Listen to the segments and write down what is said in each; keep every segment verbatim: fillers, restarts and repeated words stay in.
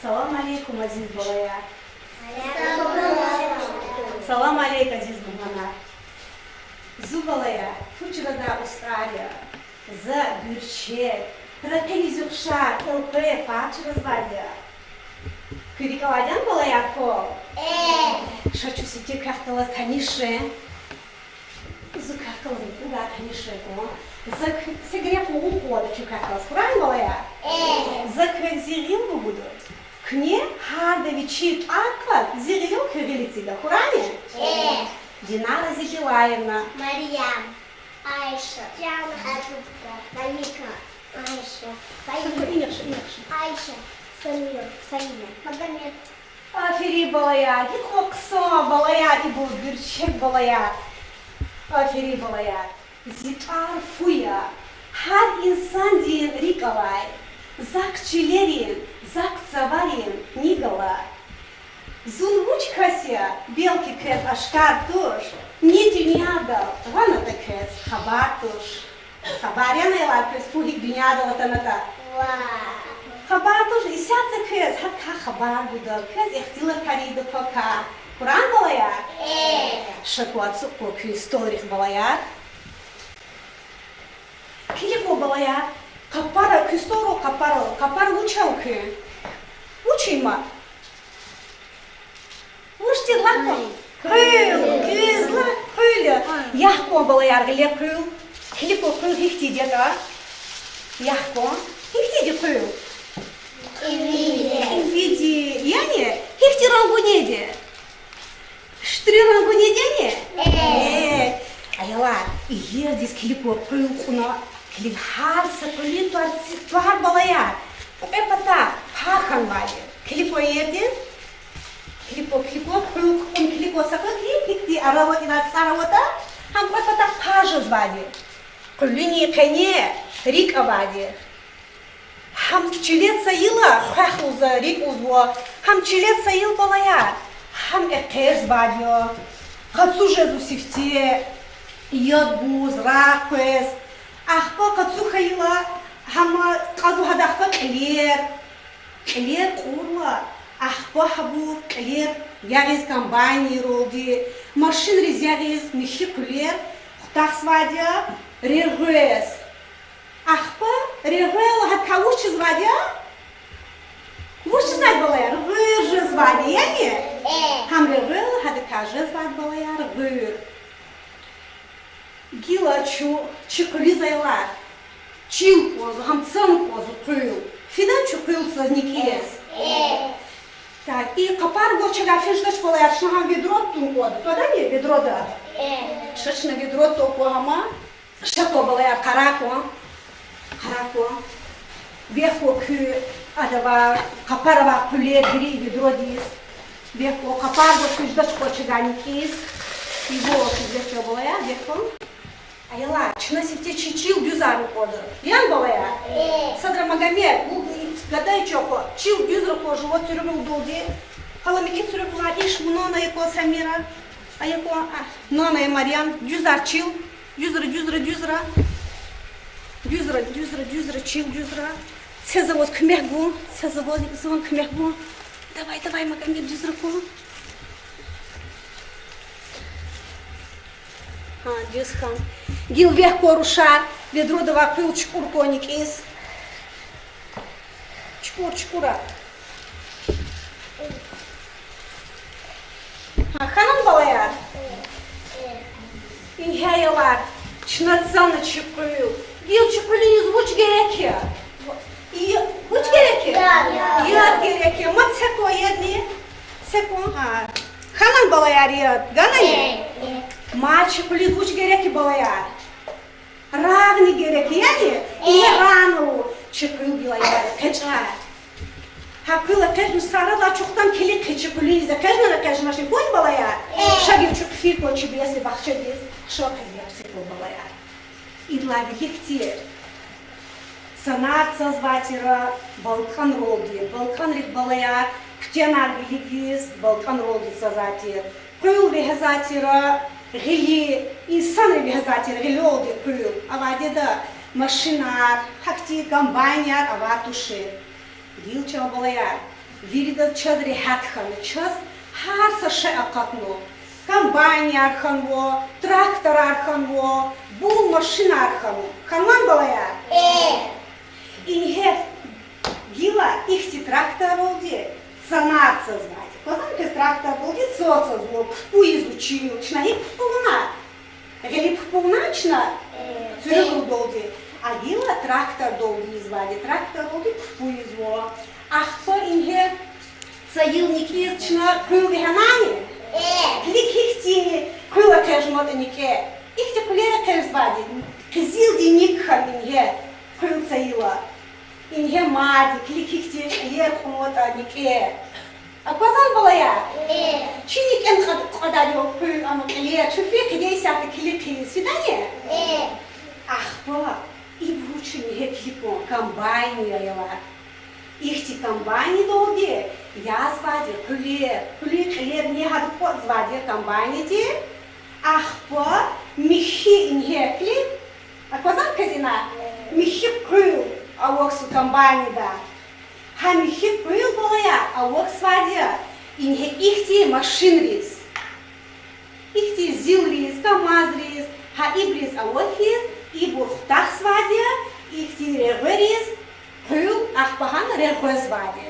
Салам алейкум, азиз балаяр. Салам алейк, азиз мугьманар. Зун, балаяр, фу чрадай устӀар я. За гуьрчег, ракъиниз ухшар элкъвей пар чразвайди я. Куь рикӀ алайди яни, балаяр, квел? Ша чун сифте квехъ галаз таниш жен. Зун квехъ галаз мукьув гайи таниш жен кван. За квез, са герек къугъун къведа чун квехъ галаз. Хьурай, балаяр? За квез зи гъил бугуда. Куьне гьарда вичин тӀвар кьаз зи гъилел куь гъил эцида. Хьурай? Динара Зидилаевна. Марьям. Айша. Диана. Алюбка. Малика. Айша. Фаина. Яхшы, яхшы. Айша. Самир. Фаина. Магомед. Аферин, балаяр, гьикьван хъсан балаяр ибур, гуьрчег балаяр. Аферин, балаяр. Зи тӀвар фу я, гьар инсандин рикӀ алай, захъ чилерин, захъ цаварин ни гала. Зун вуч кас я, белки квез ашкар туш, ни дуьньядал гъанатӀа квез хабар туш. Хабар яни, аялар, квез фу гьикӀ дуьньядал атанатӀа? Хабар туш, исятда за квез гьакӀ хабар гуда, квез ихтилат хьайиди я пака. Хьурай, балаяр? Ша квез ацукьзава куь столрихъ, балаяр. Килиг кван, балаяр, къапара, куь столрал къапара, къапара вуч ава куь? Вуч я им? Вуч тир лагь кван? Къуьл, гуьзле къуьл я. Ягъ кван, балаяр, гъиле къуьл. Килиг кван, къуьл гьихьтинди ятӀа. Ягъ кван. Гьихьтинди къуьл? Кьведи. Кьведи. Яни, гьихьтин рангунин я? Шуьтруь рангунин яни? Э, аялар, иердиз килиг кван къуьл кьуна, килиг, гьар са къуьлуьн тӀвар, тӀвар, балаяр, кьве патахъ пай хьанвайди. Килиг кван иердиз. Килиг кван, килиг кван, къуьл кьун, килиг кван, са къуьл килиг, гьихьтин ара аватӀа, цӀар аватӀа, гьам кьве патахъ пай жезвайди. Къуьлуьнин къене рикӀ авайди. Гьам чилел сайила хвехъ лугьузва, рикӀ лугьузва, гьам чилел сайила, балаяр, гьам экъечӀзавайди я. Къацу жезва сифте, яд гуз, рагъ къвез. Ахпа къацу хьайила, гьам кьазва гьадан ахпа кьилер. Кьилер кьурла, ахпа гьабур кьилер ягъиз комбайнралди, машинриз ягъиз михьи къуьлер хутахзавайди я регъвез. Ахпа регъвел гьадакай вуч жезвайди я? Вуч жезвайди, балаяр? Гъуьр жезвайди, яни? Гьам регъвел гьадакай жезвайди, балаяр, гъуьр. Гила чун чи къуьлуьз, аялар, чил кӀанзава, гьам цана кӀанзава къуьл. Фида чун къуьл цаз никӀиз? Так, и къапар гваз чавай физ жедач, балаяр, чна гьам ведро тун кӀанда. ТӀвадани ведрода? Ша чна ведро тун кӀанда гьам. Ша кван, балаяр, къарагъ кван. Къарагъ кван. Вехъ кван куь адавай, къапар авай къуьлер вири и ведродиз. Вехъ кван, къапар гваз физ жедач кван чавай никӀиз. Иво физ жедач, балаяр, вехъ кван. Аялар, чна сифте чи чил дуьзарни кӀанда. Яни, балаяр? Садра, Магомед, вун гадай чӀехи, чил дуьзра кӀанда жуван цуьруьгъдалди. Къала михьи цуьруьгъ лагьана, иш вуна ана я кван, Самира. Ая кван, а, вуна ана я, Марьям. Дуьзар чил. Дуьзра, дуьзра, дуьзра. Дуьзра, дуьзра, дуьзра, чил дуьзра. Це за ваз куьмек гун, це за ваз, за ваз куьмек гун. Давай, давай, Магомед, дуьзра кван. Гьа, дуьз хьана. Гила вехъ кван, рушар, ведродавай къуьл чукӀур кван никӀиз. ЧукӀур, чукӀур. Гьа, хьанани, балаяр? Ингье, аялар, чна цана чи къуьл. Гила чи къуьлуьниз вуч герек я? И, вуч герек я? Яд. Яд герек я. Мад це кван ядни. Це кван, гьа. Хьанани, балаяр, яд? Ганани? Мад чи къуьлуьз вуч герек я, балаяр? Рагъни герек я, яни? И рана ву чи къуьл гила, аялар, экъечӀай. Гьа къуьл экъечӀна сарала чухтан килиг хьи чи къуьлуьниз экъечӀна, экъечӀна чи къуьл, балаяр. Ша гила чун хъфин кван чи бесни бахчадиз, ша хъфин кван, балаяр. Идалай вилик тир цанар цазвай тир балкӀанралди, балкӀанрихъ, балаяр, куьтягьнар вилик яз балкӀанралди цазвай тир. Къуьл вегьезвай тир гъили, инсанри вегьезвай тир гъилелди къуьл. Авайди ятӀа машинар, гьахьтин комбайнар авай тушир. Гила чал, балаяр, Виридаз чаз регьят хьана, чаз гьар са шей акъатна. Комбайнар хьанва, тракторар хьанва, бул машинар хьана. Хьанвани, балаяр? Ингье гила ихьтин тракторралди цанар цазвайди. Квазан квез тракторралди цаз цазва, пупу ийизва чил, чна гьикӀ пупу авуна? Гъилик пупу авуна чна цуьруьгралди. А гила трактордалди ийизвайди, трактордалди пупу ийизва. Ахпа ингье цайил никӀиз чна къуьл вегьенани? Килиг, гьихьтин къуьл экъечӀнаватӀа никӀе. Ихьтин къуьлер экъечӀзавайди, къизилдин ник хьана ингье къуьл цайила. Ингье мад килиг, гьихьтин кьилер кьунватӀа никӀе. Аквазвани, балаяр? Чи никӀен кьад-, кьадар я къуьл, ам кьилер, чун фейи къене исятда килиг хъийиз фидани? Ахпа ибур чун ингье килиг кван, комбайн я, аялар. Ихьтин комбайндалди язвайди къуьлер, къуьлуьн кьилер ингье гьада кӀватӀзавайди комбайниди. Ахпа михьи ингье килиг, аквазвани квез ина? Михьи къуьл авахьзава комбайнида. Гьа михьи къуьл, балаяр, авахьзавайди я ингье ихьтин машинриз. Ихьтин ЗИЛриз, КамАЗриз, гьа ибуруз авахьиз, ибур хутахзавайди я ихьтин регъуьриз къуьл, ахпа гьана регъуьзвайди.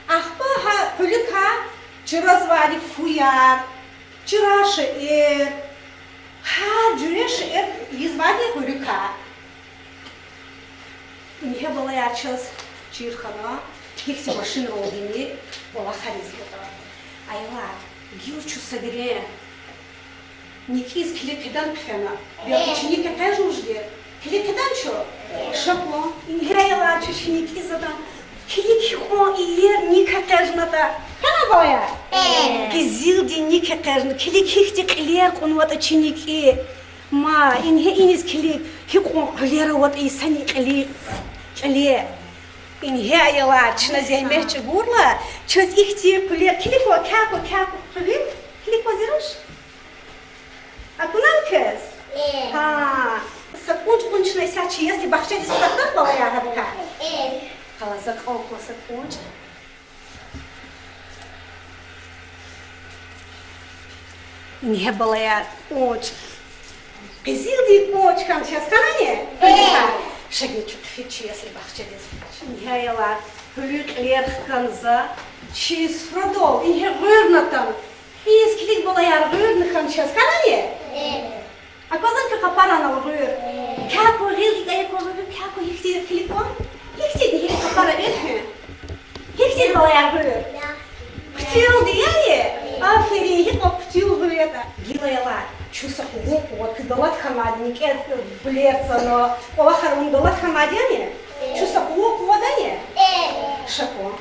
Ахпа гьа къуьлуькай чразвайди фуяр, чра шейэр, гьар жуьре шейэр ийизвайди къуьлуькай. Ингье, балаяр, чаз чир хьана, гьихьтин машинралдини кӀвалахар ийизватӀа. Аялар, гила чун са вирен никӀиз килиг хъийидан хъфена. Белки чи ник экъечӀнавайди я. Килиг хъийидани чун? Ша кван. Ингье, аялар, чун чи никӀиз атана. Килиг, гьикьван иер ник экъечӀнатӀа. Хьана, балаяр? Къизилдин ник экъечӀна. Килиг, гьихьтин кьилер кьунватӀа чи никӀи. Ма, ингье иниз килиг, гьикьван къуьлер аватӀа инсанрин кьиле, кьиле. Ингье, аялар, чна зегьмет чӀугурла, чаз ихьтин къуьлер, килиг кван, кя кван, кя кван, къуьлуьк, килиг кван зи руш. Акунани квез? Гьа, са кӀунчӀ кьун чна исятда чи ясли-бахчадиз, квахьдани, балаяр, гьадакай? Къалаз акьван кван са кӀунчӀ. Ингье, балаяр, кӀунчӀ. Къизилдин кӀунчӀ хьана чаз, хьанани? Ша гила чун хъфида чи ясли-бахчадиз. Ингье, аялар, къуьлуьн кьилер хкана за чи суфрадал ингье гъуьрни атана. Иниз килиг, балаяр, гъуьрни хьана чаз, хьанани? Аквазвани квез къапаран гъуьр? Кя кван, гъил икӀ ая кван гъуьр, кя кван, гьихьтин, килиг кван. Гьихьтин, гьихьтин къапара эвел хьуй. Гьихьтин, балаяр, гъуьр? Хъуьтуьлди яни? Аферин, гьикьван хъуьтуьл гъуьр ятӀа. Гила, аялар, чун са къугъун къугъвада, куьн галат хьанвайди, никӀе къуьлер цана, кӀвалахар авун галат хьанвайди яни? Чун са къугъун къугъвадани? Ша кван.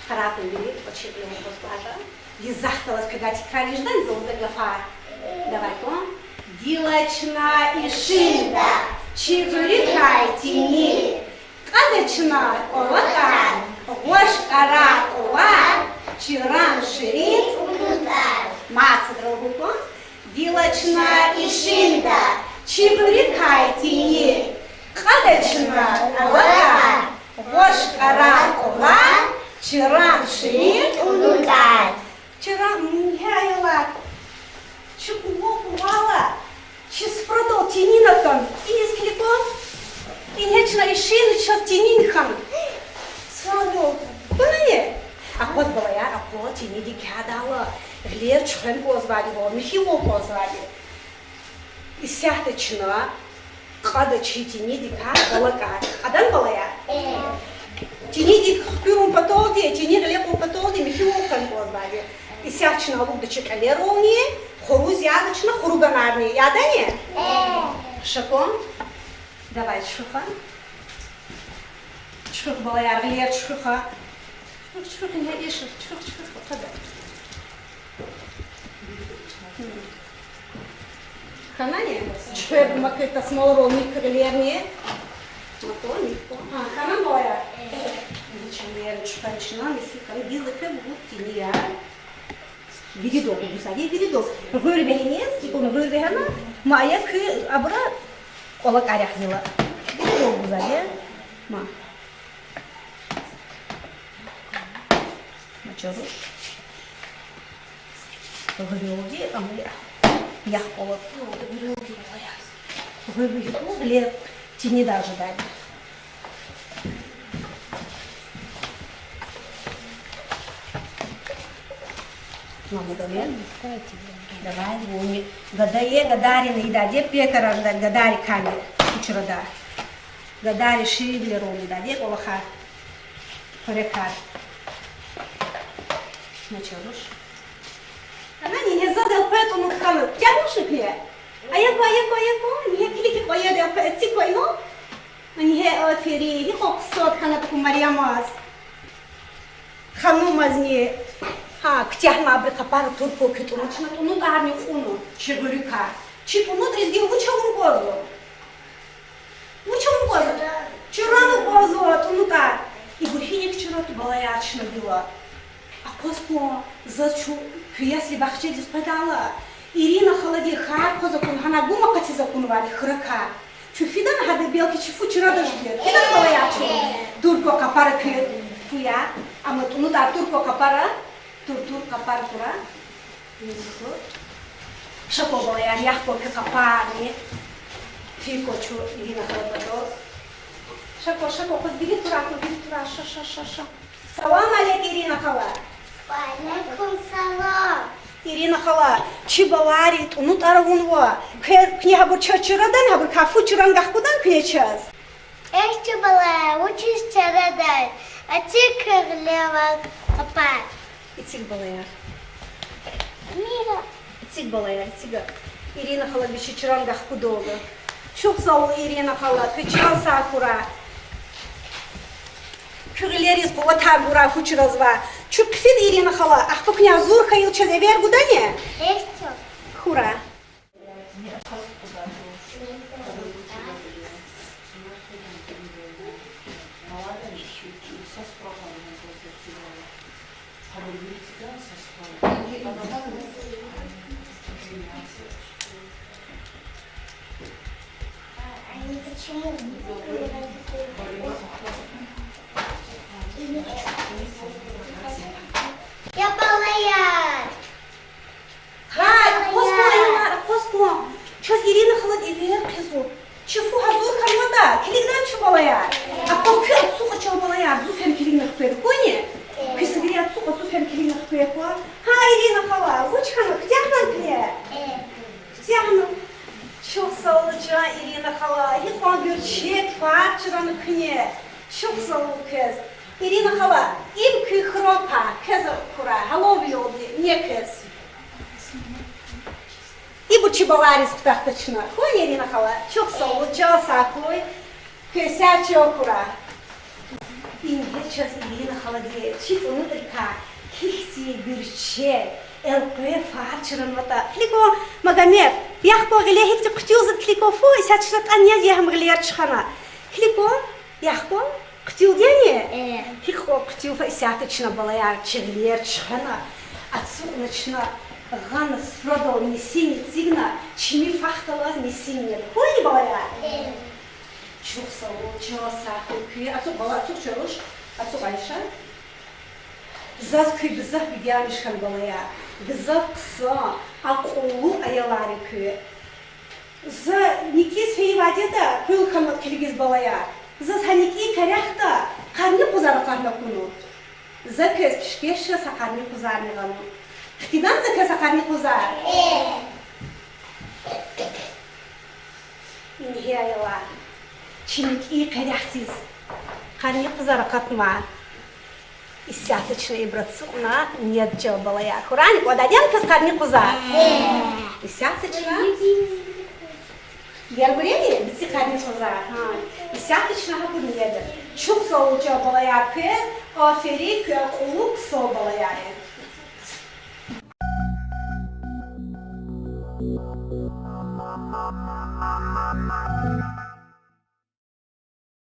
Къарагъ кван вири, кӀвачи кьиле кьаз кӀватӀа. Гзаф галаз квевай тикрар ийида за лугьуз гафар. Давай кван. Гила чна ишинда, чи гъуьруькай тини, кьада чна кӀвалакай, гъваш кьарай кьулар, чиран ширин тӀунутӀар. Мад садра лугьун кван. Гила чна ишинда, чи гъуьруькай тини, кьада чна кӀвалакай, гъваш кьарай кьулар, чиран ширин тӀунутӀар. Чиран, ингье, аялар, чун къугъун къугъвайла, чи суфрадал тинин атана. Иниз килиг кван. Ингье чна ишинда, чаз тинин хьана. Суфрадал. Кванани? Акъваз, балаяр, акъваз, тинидик кядайла гъилер чуьхвена кӀанзавайди, михьивал кӀанзавайди. Исятда чна кьада чи тинидикай кӀвалакай. Кьадани, балаяр? Тинидик хкуьрун паталди, тини гъиле кьун паталди михьивал хвена кӀанзавайди. Исятда чна алукӀда чи кьилерални, хуруз яда чна хуруганарни. Ядани? Ша кван. Давай, чуьхуьх. Чуьхуьх, балаяр, гъилер чуьхуьх. Чуьхуьх, чуьхуьх, ингье иш, чуьхуьх, чуьхуьх, къакъада. Хьанани? Чуьхуьр, мад квез тасмалрал ник, гъилерни. Мад кван, ник кван. Гьа, хьанани, балаяр? Гъилер чуьхуьр чна, михьи хьана, гила квез гуд тини я. Виридалди гузвайди, виридалди. Гъуьр вегьиниз, икӀ гъуьр вегьена, ма ая куь абуру кӀвалакай рехъ гила. Виридалди гузвайди. Ма. Ма Чаруш. Гъуьрелди, ам я. Яхъ кӀвалах. Гъуьрелди, балаяр. Гъуьр вугу гъиле тини даже дай. Мама, давай. Давай, вуни. Гадае, гадарин ийида, де пекарарда гадари кани, кучрада. Гадари шивилер умида, де кӀвалахар. Хурекар. Началуш. Ана ни гьеза делпетӀуну хана. Тягушик я. Аяко, аяко, аяко. Ни килики квайе делпе, эци квайну. Ани гье, аферин, гьикьван ксот хьана таку Марьямаз. Ханумазни. Гьа, куьтягьна абуру къапара турку куь тӀунучна, тӀунутӀарни кьуна, чи гъуьруькар. Чи тӀунутӀризни вуч авун кӀанзава? Вуч авун кӀанзава? Чуран кӀанзава тӀунутӀар. Ибур гьиник чуратӀа, балаяр, чна гила? Акъваз кван, заз чун куь ясли-бахчадиз къведайла, Ирина халади хьар кваз акуна, гьана гума къатиз акунвайди хракар. Чун фидани гьада, белки чи фу чурадачтӀа? Фидани, балаяр, чун? Тур кван къапара куь фу я, амма тӀунутӀар тур кван къапара, тур, тур къапара тура. Ша кван, балаяр, яхъ кван куь къапарни. Фин кван чун Ирина халади. Ша кван, ша кван, кваз бири тура, кваз бири тура, ша, ша, ша, ша. Салам алейк, Ирина хала. Ва алейкум салам. Ирина хала, чи балайри тӀунутӀар авунва. Квез, куьне гьабур чаз чурадани, гьабурукай фу чуран гахкудани куьне чаз? Эхь, чи балаяр, вучиз чарадай? Эциг куь гъилевай къапар. Эциг, балаяр. Мира. Эциг, балаяр, эциг. Ирина хала вичи чуран гахкудалда. Чухсагъул, Ирина хала, куь чан сагъ хьурай. Куь гъилериз къуватар гурай фу чуразвай. Чун хъфида, Ирина хала, ахпа куьне гьазур хьайила чаз эвер гудани? Эхь, чан. Хьурай. Я балаяр. Гьа, акъваз кван, аялар, акъваз кван. Чаз Ирина халади эвер хъийизва. Чи фу гьазур хьанватӀа, килигдай чун, балаяр. Акъваз, куь ацукь ачал, балаяр, зун фена килигна хкведа квани? Куь са вири ацукь, зун фена килигна хкведа ква. Гьа, Ирина хала, вуч хьана, куьтягьнани куьне? Куьтягьна. Чухсагъул, чан Ирина хала, гьикьван гуьрчег фар чрана куьне. Чухсагъул квез. Ирина хала, им куь храпар, квез хьурай, гьалав вилелди, не квез. Ибур чи балайриз хутахда чна. Хьуй, Ирина хала, чухсагъул, чан сагъ хьуй. Квез сагъ чан хьурай. Ингье чаз Ирина халади чи тӀунутӀрикай кихьтин гуьрчег, элкъвей фар чранватӀа. Килиг кван, Магомед, яхъ кван гъиле, гьихьтин хъуьтуьл заз килиг кван фу, исятда чна тӀа нез я гьам гъилер чухана. Килиг кван, яхъ кван, хъуьтуьлди яни? Гьикьван хъуьтуьл фу, исятда чна, балаяр, чи гъилер чухана. Ацукьна чна, гъана суфрадал нисинни эцигна, чими фахталаз нисинни. Хьуй, балаяр? Чухсагъул, чан сагъ хьуй куь. Ацукь, бала, ацукь, Чаруш, ацукь, Айша. Заз куьн гзаф бегенмиш хьана, балаяр. Гзаф хъсан, акьуллу аялар я куьн. За никӀиз фейивайди ятӀа, къуьл хьанватӀа килигиз, балаяр. Заз гьа никӀин къерехда къарникъузар акъатна кьуна. За квез пишкеш жез гьа къарникъузарни гъана. Хкидан за квез гьа къарникъузар? Ингье, аялар, чи никӀин къерехдиз къарникъузар акъатнава. Исятда чна ибур ацукьна нез чал, балаяр. Хьурай, кӀвадайди яни квез къарникъузар? Исятда чна. Яргурени бицӀи къарникъузар. Гьа. Исятда чна гьабур неда. Чухсагъул, чан балаяр, квез. Аферин, куьн акьуллу хъсан балаяр я.